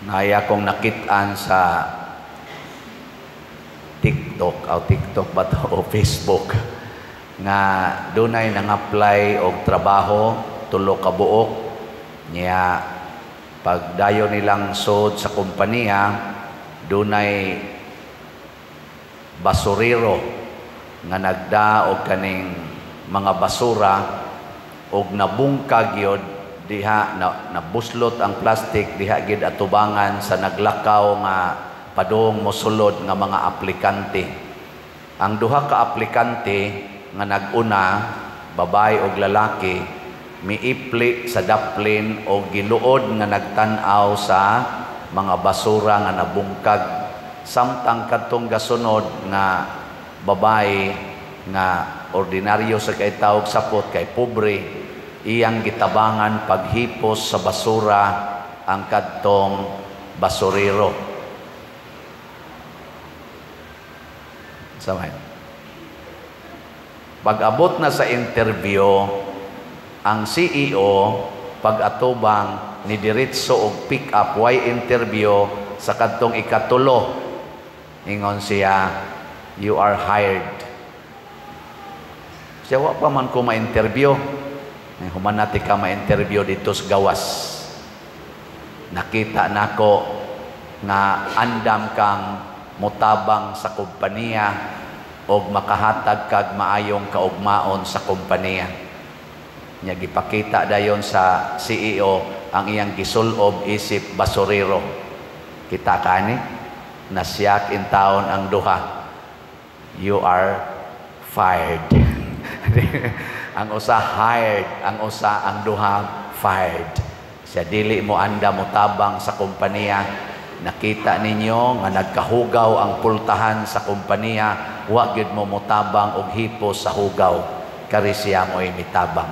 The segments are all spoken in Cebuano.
Naay akong nakitaan sa TikTok, o TikTok ba to, o Facebook, nga dunay nang-apply og trabaho, tulo ka buok niya. Pagdayon nilang sud sa kompanya, dunay basurero nga nagda og kaning mga basura og nabungkag yun diha na, nabuslot ang plastic diha gid atubangan sa naglakaw nga padung mosulod nga mga aplikante. Ang duha ka aplikante nga nag-una, babae og lalaki, miipli sa daplin og giluod nga nagtan-aw sa mga basura nga nabungkag, samtang kadtong gasunod nga babae nga ordinaryo sa kay tawag sapot kay pobre, iyang gitabangan paghipos sa basura ang kadtong basurero. Samay. Pag-abot na sa interview, ang CEO pag-atubang ni diretso og pick up, why interview sa kadtong ikatulo. Ingon siya, "You are hired." Siya, "Wa pa man ko ma-interview." "Human na ka ma-interview dito sa gawas. Nakita nako nga andam kang mutabang sa kompanya og makahatag kag maayong kaugmaon sa kompanya." Nya gipakita dayon sa CEO ang iyang gisulob isip basurero. Kita kani nasiyak in taon ang duha. "You are fired." Ang usa hired, ang usa, ang duha, fired. Siya, "Dili mo anda motabang sa kompanya. Nakita ninyo nga nagkahugaw ang pultahan sa kompanya, wa gyud mo motabang og hipos sa hugaw. Kari siya mo'y mitabang."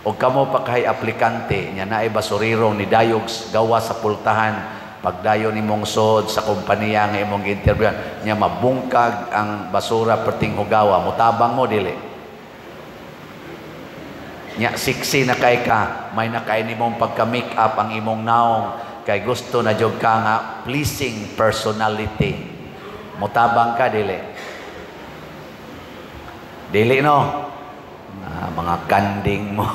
Og kamo pa kay aplikante, nya naay basurero ni dayog gawa sa pultahan, pagdayon nimong sod sa kompanya nga imong interview, nya mabungkag ang basura perting hugawa, mutabang mo, dili? Nya sexy na kay ka, may na kay nimong pagka make up ang imong naong kay gusto na jud ka nga pleasing personality. Mutabang ka, dili? Dili, no? Ah, mga kanding mo.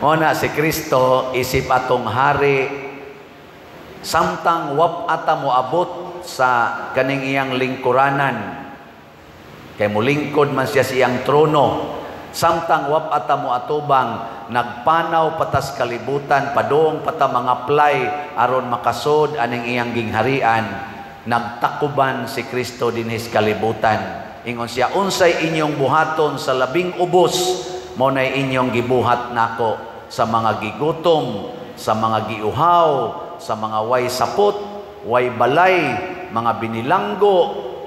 Mo na si Kristo isip atong hari, samtang wap ata mo abot sa kaning iyang lingkuranan, kay mulingkod man siya sa iyang trono, samtang wap ata mo atubang, nagpanaw patas kalibutan padung pata mga apply aron makasod aning iyang gingharian. Nagtakuban si Kristo dinhis kalibutan. Ingon siya, "Unsay inyong buhaton sa labing ubos, mo nay inyong gibuhat nako sa mga gigutom, sa mga giuhaw, sa mga way sapot, way balay, mga binilanggo,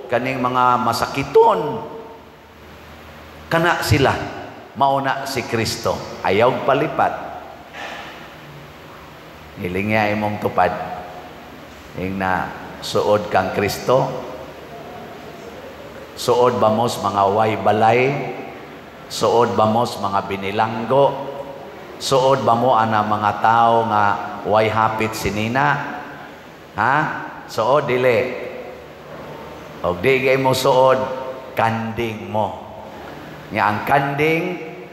kaning mga masakiton." Kana sila, mauna si Kristo. Ayaw palipat. Hilingya imong tupad. Ing na suod kang Kristo, suod ba mo sa mga way balay? Suod ba mo sa mga binilanggo? Suod ba mo ana mga tao nga way hapit sinina? Ha? Suod, dili? Og di kay mo suod, kanding mo. Nga ang kanding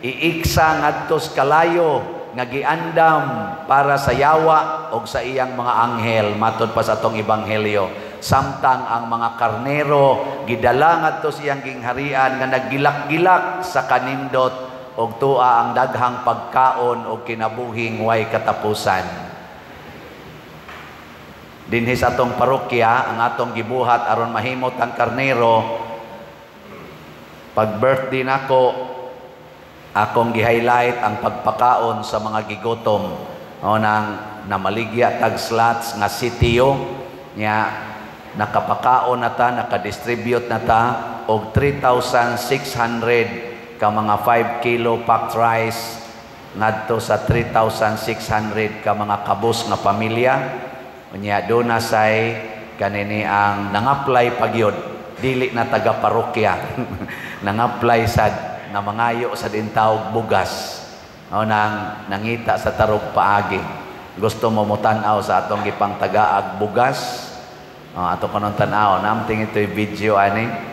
iiksa ngadto sa kalayo nga giandam para sa yawa og sa iyang mga anghel, matod pa sa atong ebanghelyo, samtang ang mga karnero gidala ngadto sa iyang gingharian nga naggilak-gilak sa kanindot og tua ang daghang pagkaon og kinabuhing way katapusan. Dinhi sa atong parokya, ang atong gibuhat aron mahimot ang karnero, pag birthday nako, akong gi-highlight ang pagpakaon sa mga gigutom. O nang namaligya tag slots nga sitio nya nakapakaon na ta, nakadistribute na ta og 3,600 ka mga 5 kilo packed rice ngadto sa 3,600 ka mga kabus nga pamilya. Unya do na say kanini ang nang-apply pagyod, dili na taga parokya, nang-apply sad nga mangayo sa dintawog bugas o nang nangita sa tarog paagi. Gusto mo motan-aw sa atong gipang tagaag bugas. Ato kanong tan-aw. Namting ito'y video ani.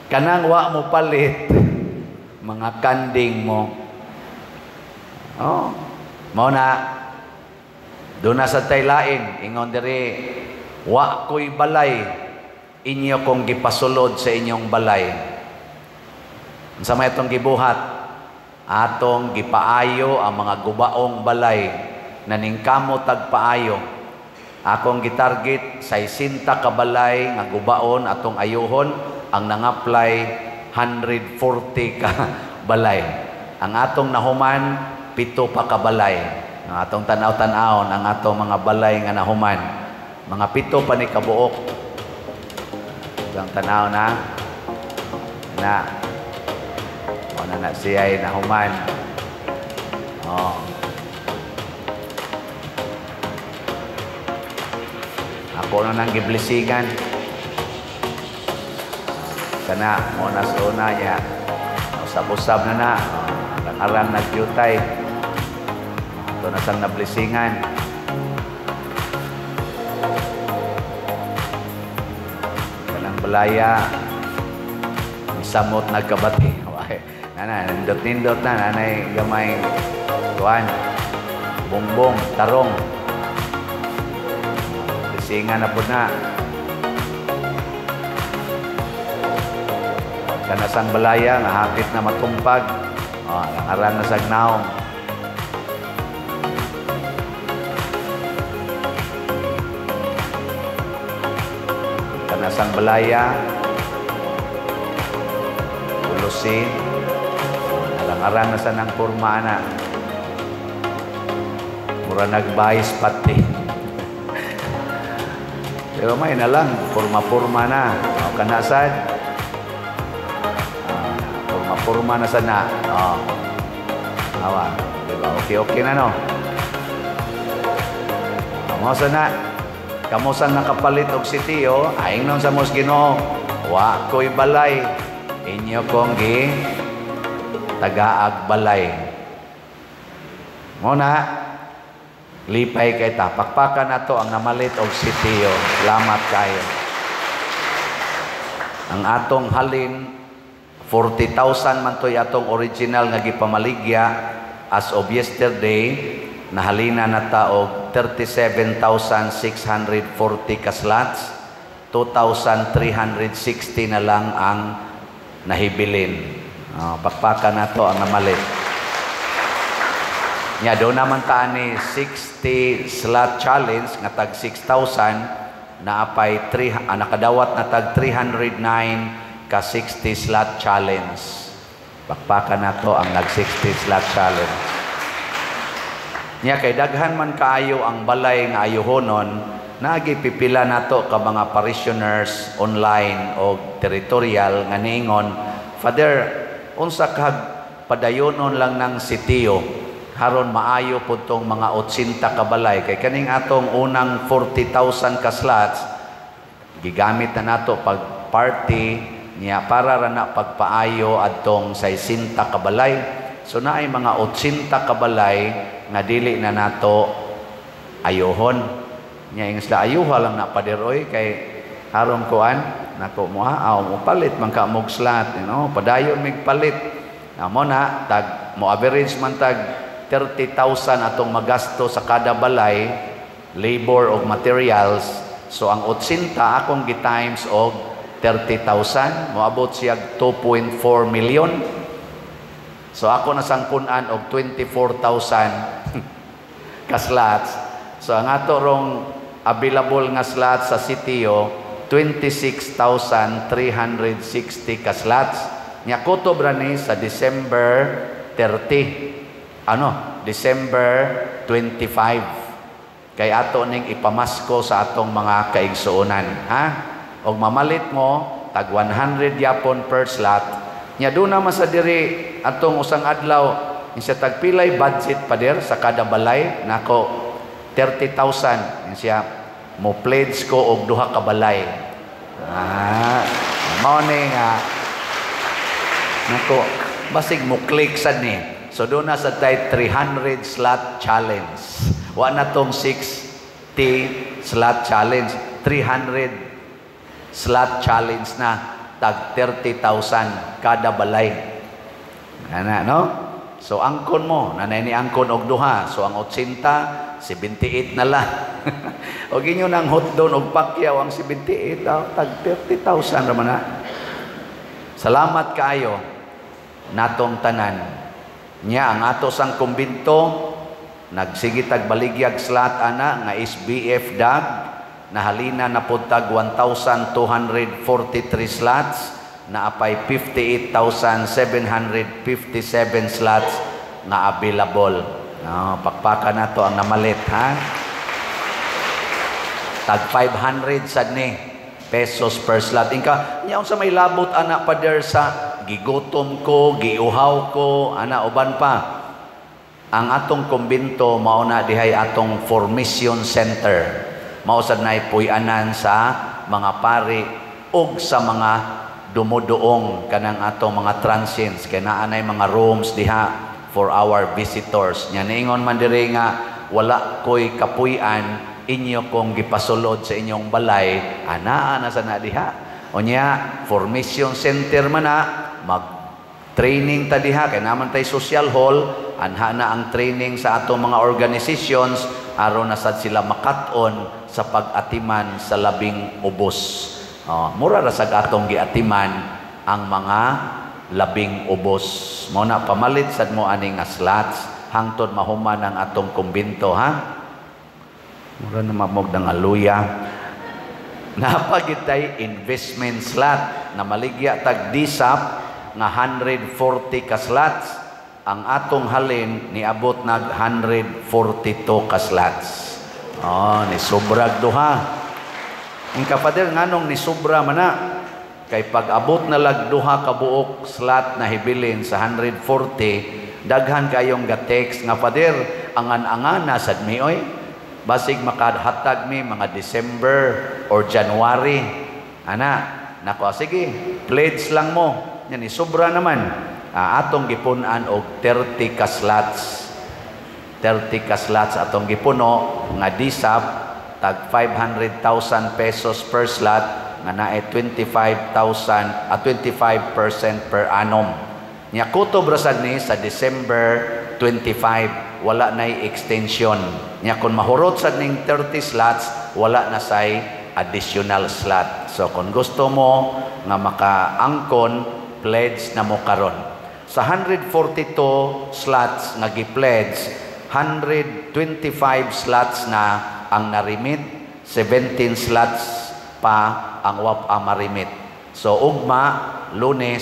Kanang wa mo palit mga kanding mo. Oh, mao na doon na sa taylain ingon diri, wa ko'y balay, inyo kong gipasulod sa inyong balay. Unsa may atong gibuhat? Atong gipaayo ang mga gubaong balay naningkamot tagpaayo. Akong gitarget 60 ka balay nga gubaon atong ayuhon. Ang nang-apply 140 ka balay. Ang atong nahuman 7 pa ka balay. Ang atong tanaw-tanawon ang atong mga balay nga nahuman, mga 7 pa ni kabuok. Ang tanaw na na na na siya ay nahuman. Oh. Ako na nang giblessingan. Kana mo na sa una niya. Usab-usab na na. Arang-arang nagyutay. Ito na sang nablesingan. Kanang balaya. Samot nagkabati. Nana, nindot-nindot na. Nanay gamay. Tuan. Bongbong. Tarong. Blesingan na po na. Kanasang balaya nga hapit na matumpag. Oh, arang na sagnaong. Kanasang balaya ulusin. Arang-arang na sa nang porma na. Mura nagbayis pati. Pero may na lang porma-porma na. O, kanasad porma na sana. Oh. Awa, diba? Okay, okay na, no? Kamo sana. Kamo sa nakapalit og sitiyo, aing nun sa mos Ginoo. Wa ko'y balay. Inyo kong gi tagaag balay. Muna, lipay kay ta. Pakpakan na to ang namalit og sitiyo. Salamat kayo. Ang atong halin, 40,000 man to'y atong original nga gipamaligya as of yesterday, nahalina na ta og 37,640 ka slots, 2,360 na lang ang nahibilin. Pakpakan na to ang namalit. Nya do naman ta ni 60 slot challenge nga tag 6,000 na apay nakadawat na tag 309 ka 60 slot challenge. Pakpakan na to ang nag 60 slot challenge. Nya kay daghan man kaayo ang balay nga ayuhonon, nagipipila nato ka mga parishioners online o territorial nga niingon, Father, unsa kag padayonon lang ng sitiyo haron maayo pud tong mga 80 ka balay kay kaning atong unang 40,000 ka slots gigamit na nato pag party niya para ra na pagpaayo adtong 60 ka balay. So naay mga 80 ka balay nga dili na nato ayuhon. Nya ingon sila ayuha lang na pader oy kay aron kuan nako mo ha mo palit man ka mog slot, you know, padayon mig palit. Amo na tag mo average man tag 30,000 atong magasto sa kada balay. Labor og materials. So ang 80 akong gi-times og 30,000, moabot siya 2.4 million. So ako na sang punan og 24,000 ka slots. So ang ato rong available nga slots sa sitio, 26,360 ka slots. Nya kutob ra ni sa December 30. Ano? December 25. Kay ato ning ipamasko sa atong mga kaigsuonan, ha? Og mamalit mo tag 100 yapon per slot. Nya duna man sa diri atong usang adlaw siya, tagpilay budget, pader, sa kada balay? Nako, 30,000. Siya, mo pledge ko og duha ka balay. Ah, mao ni nga nako basig mo click sad ni. So duna sa tay 300 slot challenge. Wa na tong 60 slot challenge, 300 slot challenge na, tag 30,000 kada balay. Ana, no? So angkon mo, nanay ni angkon og duha. So ang 80, 78 na lang. Og inyo nang hotdog og Pacquiao ang 78, oh, tag 30,000 raman na. Salamat kaayo natong tanan. Nya ang ato sang kumbinto nagsige tag baligyag slot ana nga SBF dag, nahalina na pud tag 1,243 slots, naapay 58,757 slots nga available. No, pakpakan nato ang namalit, ha. Tag 500 sad ni pesos per slot. Inka, nya unsa may labot ana, pader, sa gigutom ko, giuhaw ko, ana uban pa? Ang atong kumbinto mao na dihay atong formation center. Mao sad nay puy-anan sa mga pari ug sa mga dumuduong, kanang atong mga transients, kay naa nay mga rooms diha for our visitors. Nya niingon man diri nga wala ko'y kapuy-an, inyo kong gipasulod sa inyong balay, anaa na sa na diha. Unya, formation center man na, mag training ta diha kay naman tay social hall, anha na ang training sa atong mga organizations aron na sad sila makat-on sa pag-atiman sa labing ubos. Oh, mura ra sag atong giatiman ang mga labing ubos. Mo na pamalit sad mo ani nga slots hangtod mahuman ang atong kumbinto, ha. Mura na mamog ng aluya. Napagitay investment slot na maligya tag DSAP nga 140 ka slots. Ang atong halin niabot nag 142 ka slots. Oh, ni sobrag duha. Ang kapader, nganong ni sobra man na? Kay pag abot na lag duha ka buok slot na hibilin sa 140, daghan kayong ga-text nga, "Pader, angan-angan na sad mi oy. Basig makahatag mi mga December or January." Ana, nako, sige, pledge lang mo. Yan, ni sobra naman. Ah, atong gipun-an og 30 ka slots. 30 ka slots atong gipuno nga DSAP, tag 500,000 pesos per slot nga naay 25,000 at 25% per annum. Nya kutob ra sad ni sa December 25, wala nay extension. Nya kung mahurot sad ning 30 slots, wala na say additional slot. So kung gusto mo nga makaangkon, pledge na mo karon. Sa 142 slots nga gi-pledge, 125 slots na ang narimit, 17 slots pa ang wa pa marimit. So ugma, Lunes,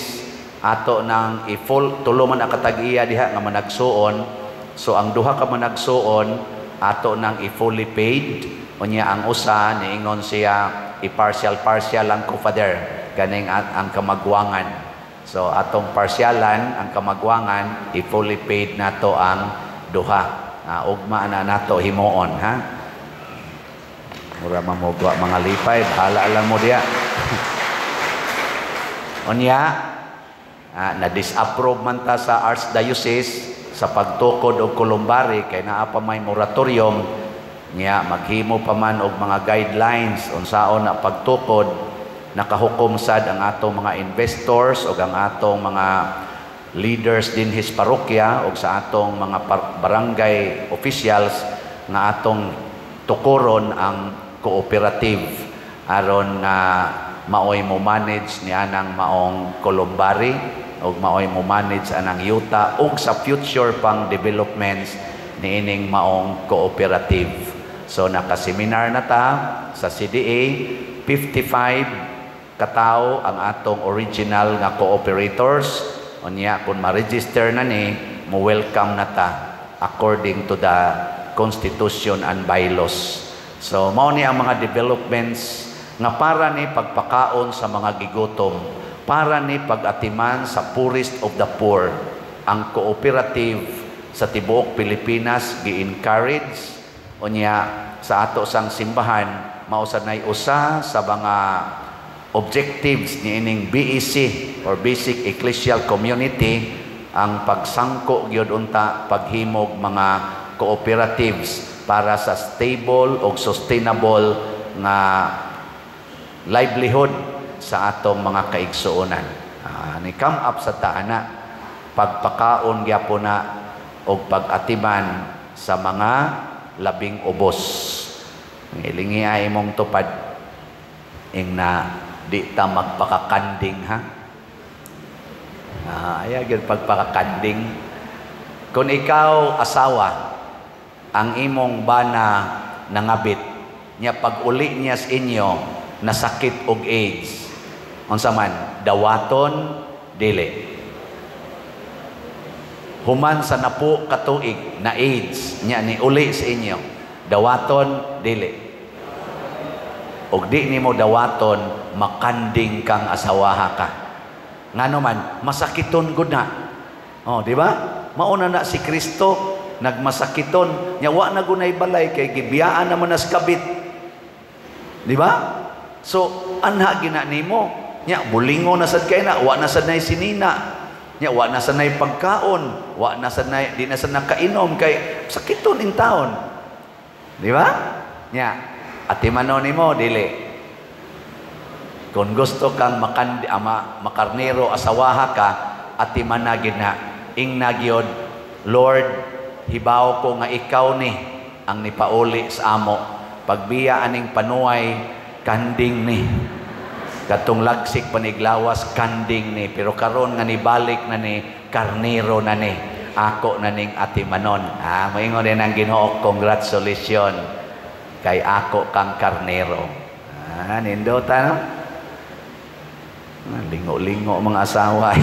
ato nang i-full, tulo man ang katag-iya diha nga managsuon. So ang duha ka managsuon ato nang i-fully paid. Unya ang usa, niingon siya, i-partial partial lang ko, Father, ganing ang kamagwangan. So atong parsialan ang kamagwangan, i-fully paid nato ang duha. Ugma na nato himuon, ha. Mura mamugwa mga lipay, bahala lang mo diya. Unya, na-disapprove man ta sa Archdiocese sa pagtukod og columbary kay naa pa may moratorium. Nya maghimo pa man og mga guidelines unsaon na pagtukod. Nakahukom sad ang atong mga investors ug ang atong mga leaders dinhi sa parokya ug sa atong mga barangay officials nga atong tukuron ang cooperative aron nga maoy mo manage ni anang maong columbary ug maoy mo manage anang yuta ug sa future pang developments niining maong cooperative. So naka-seminar na ta sa CDA, 55 katao ang atong original nga cooperators. Unya kung ma-register na ni, mo welcome na ta according to the constitution and bylaws. So mao ni ang mga developments nga para ni pagpakaon sa mga gigutom, para ni pag-atiman sa poorest of the poor. Ang cooperative sa tibuok Pilipinas gi-encourage. Unya sa ato sang simbahan, mao sad nay usa sa mga objectives niining BEC or Basic Ecclesial Community, ang pagsangko gyud unta paghimog mga cooperatives para sa stable o sustainable nga livelihood sa atong mga kaigsuonan. Ni come up sa taana pagpakaon gyapon na og pag-atiman sa mga labing ubos. Ilingi ay imong tupad ing na di ta magpakakanding, ha. Ayaw gyud pagpakakanding. Kung ikaw asawa, ang imong bana nangabit niya, pag uli niya sa inyo nasakit og AIDS, unsa man, dawaton, dili? Human sa napo katuig na AIDS niya, ni uli sa inyo, dawaton, dili? Og di nimo dawaton, makanding kang asawaha ka. Ngano man, masakiton gud na. Oh, di ba? Mauna na si Kristo nagmasakiton nya, wa na gunay balay kay gibiyaan naman nas kabit. Di ba? So anha gina nimo nya, bulingo na sad kay na, wa na sad nay sinina nya, wa na sad nay pagkaon, wa na sad nay, di na sad nakainom kay sakiton in taon. Di ba? Nya atimanon nimo, dili? Kung gusto kang makan ama makarnero asawaha ka, atiman na gid na ing nagyod, "Lord, hibaw ko nga ikaw ni ang nipauli sa amo. Pagbiya aning panuay, kanding ni katong lagsik paniglawas, kanding ni, pero karon nga nibalik na ni, karnero na ni, ako na ning atimanon." Moingon din ang Ginoo, "Congratulations kay ako kang karnero." Nindota, no? Lingo-lingo mga asawa.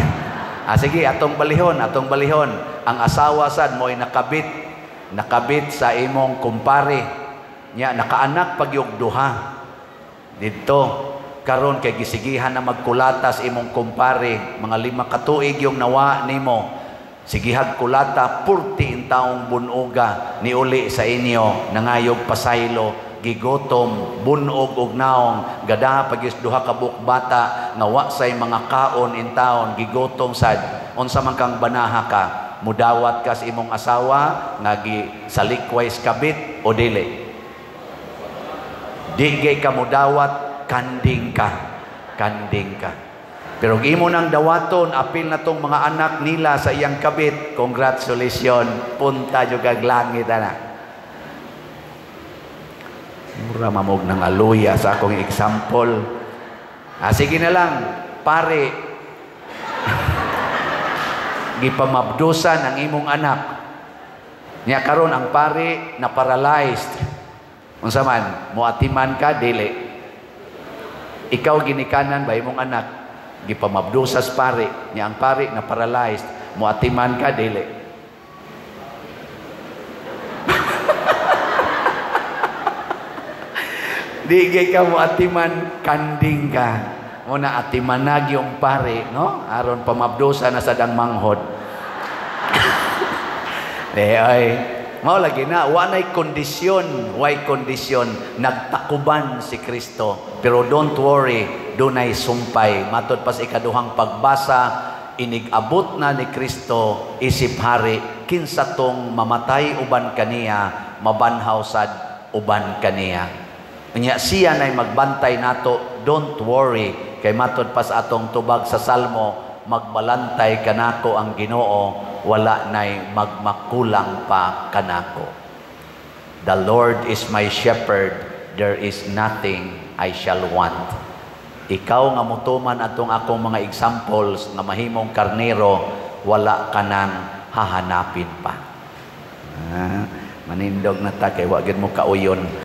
Sige, atong balihon, atong balihon. Ang asawa sad mo'y nakabit, nakabit sa imong kumpare. Nya nakaanak pagyog duha. Didto karon kay gisigihan na magkulatas imong kumpare, mga 5 ka tuig yung nawa nimo. Sigihag kulata, purti in taong bunuga ni uli sa inyo, nangayog pasaylo, gigotom, bunog og naong, gada pagis duha ka buok bata nga wa say mga kaon in taon, gigotom sad. Unsa man kang banaha ka? Mudawat ka sa imong asawa nga gi salikway kabit o dili? Di gay ka mudawat, kanding ka. Kanding ka. Pero imo nang dawaton, apil na tong mga anak nila sa iyang kabit, congratulations, punta jud kag langit ana. Mura mamog ng aluya sa akong example. Sige na lang, pare. Gipamabdusan ang imong anak. Nya karon ang pare na paralyzed. Unsa man, muatiman ka, dili? Ikaw ginikanan ba imong anak? Gipamabdusas pare, nya ang pare na paralyzed, muatiman ka, dili? Di gay ka mo atiman, kanding ka. Muna atimanag yung pare, no? Aron pamabdusa na sa dang manghod. Eh, ay, mao lagi na, wa nay kondisyon, way kondisyon, nagtakuban si Kristo. Pero don't worry, dunay sumpay. Matod pa sa ikaduhang pagbasa, inig-abot na ni Kristo isip hari, kinsa tong mamatay uban kaniya, mabanhaw sad uban kaniya. Unya siya nay magbantay nato, don't worry, kay matod pa sa atong tubag sa Salmo, magbalantay kanako ang Ginoo, wala nay magmakulang pa kanako. "The Lord is my shepherd, there is nothing I shall want." Ikaw nga mutuman atong akong mga examples nga mahimong karnero, wala ka nang hahanapin pa. Ah, manindog na ta kay wa gyud mo kauyon.